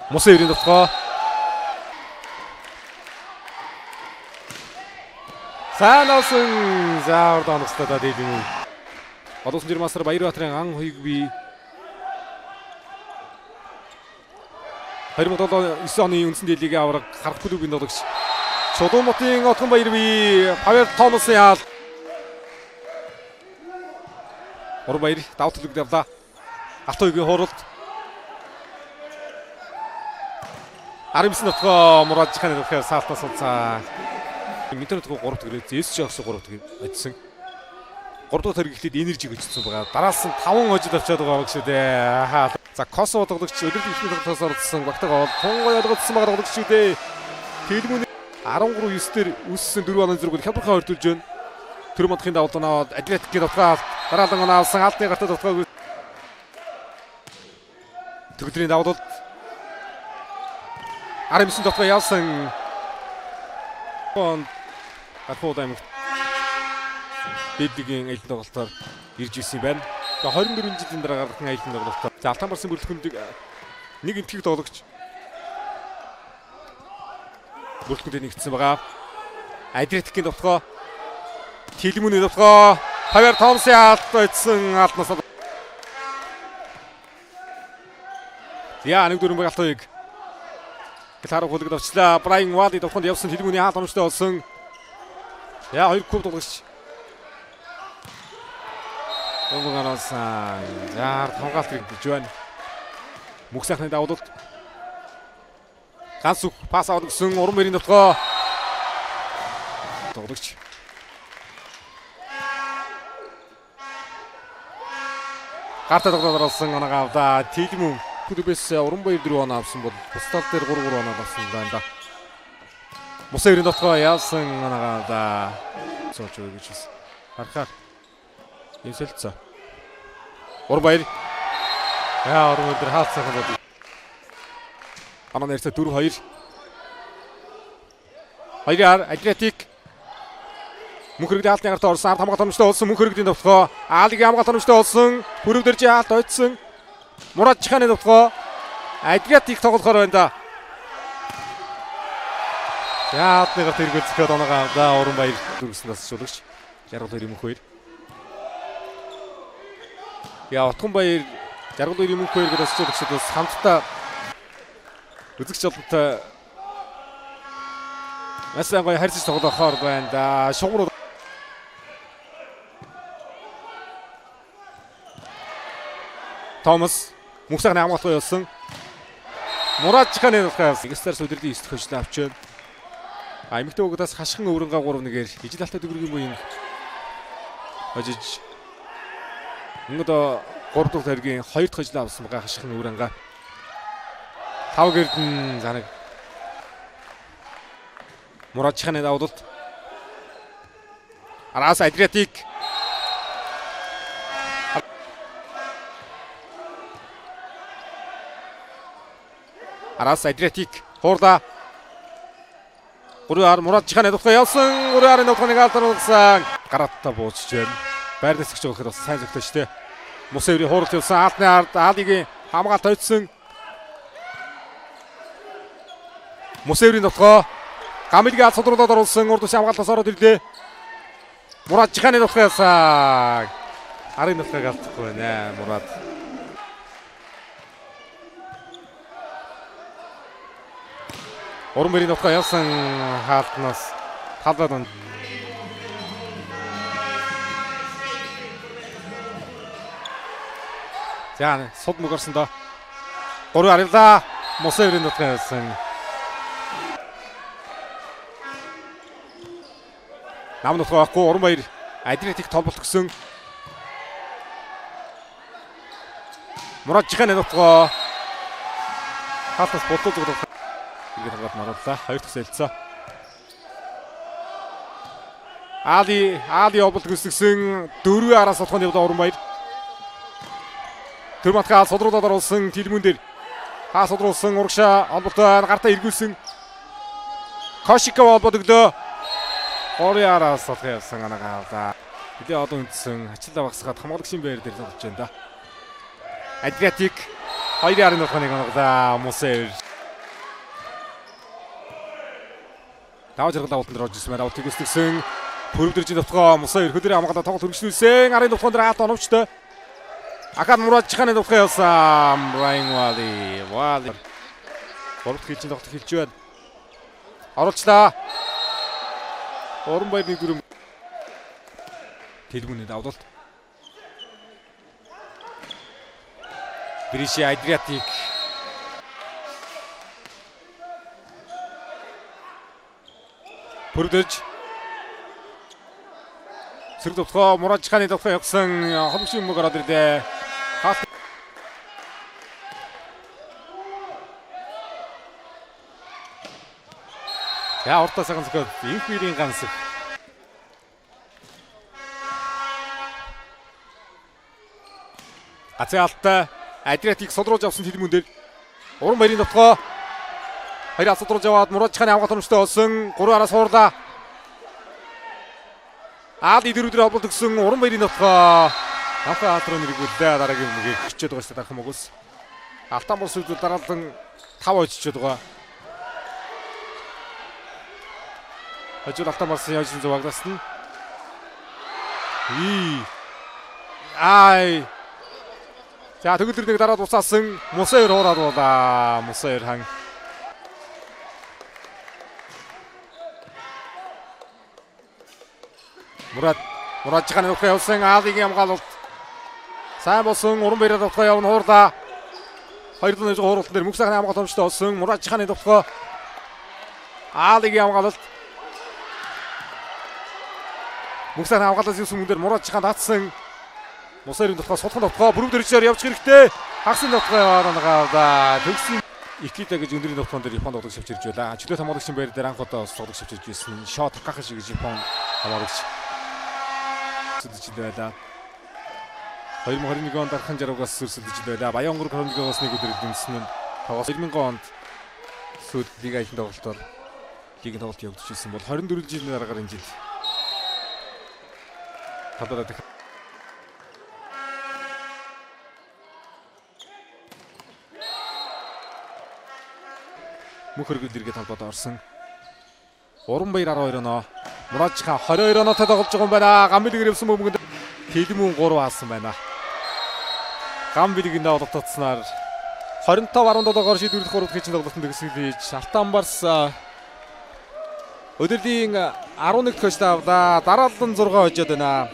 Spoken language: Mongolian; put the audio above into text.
Мусан ерийн товтгоо. Сайн авсан. За урд онгоцтой да дийлэн. Олон жир мастер Баярбаатарын ан хоёг би 2007 9 оны үндсэн дийлгийн авраг Харах клубын тоглогч Чулуумутын Отгон Баяр би Павел Томасын хаал. Уран Баяр давт төлөгд явлаа. Алтан хоёгийн хууралд 19 нотгоо Мурад Жиханы нөхөр саалтаа сууцаа. Минтер нотгоо 3 дахь ирээд SG огсон 3 дахь очсон. 3 дахь тэрэг эхлээд энержи өчсөн байгаа. Дараас нь 5 хожид авчаад байгаа баг шүү дээ. Аа. За Косово тоглогч өдөрлөг ихний тоглолтоос оролцсон багтагаа бол тун гой ойлгоцсон байгаа тоглогч шүү дээ. Тэлмүн 13-9 дээр үүссэн 4 оноо зэрэг хямдрхан хордуулж байна. Тэр модхын давлаа Адриатикийн дотгоо дараалан оноо авсан алдны гартаа дотгоо төгдрийн давлалт 19 дотгоо явсан. Гархууд аймагт дээдлийн аялал тоглолтоор ирж ирсэн юм байна. Тэгээ 24 жилийн дараа гарсан аялал тоглолтоор. За Алтан барсын бүрэлдэхүүнд нэг энтхийг тоглогч бүрэлдэхүүнд нэгдсэн байгаа. Адриатикийн дотгоо Тэлмүүний дотгоо Павер Томсын алд очсон алднаас. Я нэг дөрөв баг Алтан хоёг. Кларо гулгад авчлаа. Брайан Вали довхонд явсан Тэлмүүний хаалт оромжтой болсон. Я хоёр куб тоглогч. Өмгөөрөөс за хамгаалт гэж байна. Мөх сайхны давуулалт. Ганц үг пас аваад өгсөн Уран Баярын дотгоо. Тоглогч. Гартаа тоглоод орсон оноогоо авлаа. Тэлмүн клубээс Уран Баяр 4 оноо авсан бол бус тал дээр 3-3 оноо авсан байна да. Мусан ерийн дотгоо явсан оноогоо авлаа. Сууж өгье гэж хэлсэн. Харахаар юм солилцоо. Уран Баяр. Яа Уран Баяр хаалцсан бол. Оноо нэрсээ 4-2. 2-аар Адриатик мөнх хэрэгдийн хаалтны гартаа орсон. Ард хамгаалт оромжтой болсон. Мөнх хэрэгдийн довтгоо. Аалигийн хамгаалт оромжтой болсон. Пүрв дэржийн хаалт ойцсон. Мурад Жиханы довтгоо. Адриатик тоглохоор байна да. За хаалтны гарт эргэлзэхэд оноогоо авлаа. Уран Баяр дөрвсөн тасчлуулагч. Жаргал хоёр мөнх хоёр. Я Отгон Баяр Жаргал хоёр мөнх хоёр гэдэг тасчлуулагчид бас хамтдаа үзэгч олонтой маш сайн гоё харьцаж тоглохоор байна да. Шугамруу Томас мөнх сайхны хамгаалт явуулсан. Мурад Жиханы нутгаа явсан. Игстар сүдэрлийн 9 дэх хожлоо авч байна. А эмэгтэй угдаас хашхан өврөнгаа 3-1-ээр ижил алтай дэгргийн буян хожиж өнөөдөр 3 дахь тойргийн 2 дахь хожлоо авсан байгаа хашхан өврөнгаа. 5 гэрдэн занаг. Мурад Жиханы давуулалт. Араас Адриатик. Араас Адриатик хуурлаа. 3-аар Мурад Жиханы довтгоо явсан. 3-арын довтгооныг алдарсан. Гарааттай буучж байна. Байрнаас өгч байгаа бас сайн зөвхөлтэй шүү дээ. Мусан ерийн хууралт явсан. Аалны ард Аалигийн хамгаалт ойцсон. Мусан ерийн довтгоо. Гамилгийн алд судруудад оруулсан. Урд ус хамгаалтаас ороод ирлээ. Мурад Жиханы довтгоо явсан. Арын довтгоог алдахгүй байна Мурад. Уран Баярын довтгоо явсан хаалтнаас талбайд он. За суд мөг орсон доо. 3 арилаа. Мусан ерийн довтгоо явсан. Нам нутгаа байхгүй Уран Баяр Адриатик толболт өгсөн. Мурад Жиханы нутгаа. Хаалтаас болтол зүгт. Иргэд хамгаалт орууллаа. 2 дахь солилцоо. Али оболт гүйцэтгсэн 4 араас болохын явдал Уран Баяр. Тэр матгаа судруудад оруулсан Тэлмүн дээр. Хаа судруулсан урагшаа холбоотой гартаа эргүүлсэн. Кошиков холбоод өглөө. 3 араас болох явсан анагаа авлаа. Хэдий олон үндсэн ачаалал багасгаад хамгаалагчийн байр дээр тоглож байна да. Адриатик 2 арын болохыг онголаа. Мусэр. Даваа жаргал авалтан дээр орж ирсэн байна. Авалтыг өсгсөн. Пүрвдэржийн довтолгоо Муса ерхөдөрийн хамгаалал тоглолт хөргөжлүүлсэн. Арын довтолгоон дээр Аалт оновчтой. Акад Мураджханы довтолгоо явсан. Брайан Вали. Вали. 3 дахь хилчин тоглолт эхэлж байна. Оруулчлаа. Уран баяр 1-4. Тэлбүний давдалт. Бриши Адриатик. Пүрвдэрж. Сэрэг довтолгоо Мураджханы довтолгоо явсан. Холбогчийн мөг ороод ирлээ. Хаалт. За уртаа сайхан зөхиод инх үерийн гансах. Гацын алттай Адриатик содруулж авсан тэлмүн дээр Уран баярын довтолгоо. Хоёр алт содруулж аваад Мураджханы хамгаалт хөрөмжтэй болсон. 3 араас хуурлаа. Аал идэрүүдээр холболт өгсөн Уран баярын довтолгоо. Намхай аалт руу нэргүүллээ. Дараагийн мөгийг хичээд байгаа шүү дээ дархан мөгөөс. Алтан бус үзэл дараалан 5 очиж байгаа. Хожил Алтан барсан яжин зөв баглаасан. Ай. За төгөлдөр нэг дараад буцаасан. Муса хоёр хуураад буулаа. Муса хоёр хан. Мураджханы довтолгоо явсан. Аалыгийн хамгаалалт. Сайн болсон. Уран баяраар довтолгоо явна хуурлаа. 2 дахь хуурлалтан дээр мөнх сайхны хамгаалалт хомжтой болсон. Мураджханы довтолгоо. Аалыгийн хамгаалалт. Мөнх сайхны хамгаалалт юусэн мөн дээр Мураджхан татсан. Мусарын довтолгоо сулхан довтолгоо бүрүүдэрчээр явчих хэрэгтэй. Хагсын довтолгоо яваад ангаавда. Төгсөн Икита гэж өндрийн довтолгоон дээр Японд тоглогч авч ирж байлаа. Чөлөөт хамгаалагчийн байр дээр анх удаа тоглогч авч ирж байсан. Шо Такахаши гэж Япон хамгаалагч өрсөлдөж байлаа. 2021 онд Дархан жаргаас өрсөлдөж байлаа. Баян онгор 21-оос нэг өдөр эзэмсэн нь тоглос 2000 онд сүйд лиг аялын тоглолтоор лигийн тоглолт явагдчихсан бол 24 жилийн дараагаар энэ жил талаараа мөх хөргөл эргээд талбад орсон. Уран баяр 12 оноо. Мураджхан 22 оноотой тоглож байгаа юм байна. Гам бэлгээр явсан бөмбөгөнд Тэлмүн 3 хаасан байна. Гам бэлгийн давлагдсанаар 25-17-оор шийдвэрлэх 3 дахь хичээн тоглолтод төгсгөл хийж Алтан барс өдөрлийн 11 дахь хожлоо авлаа. Дараалан 6 хожоод байна.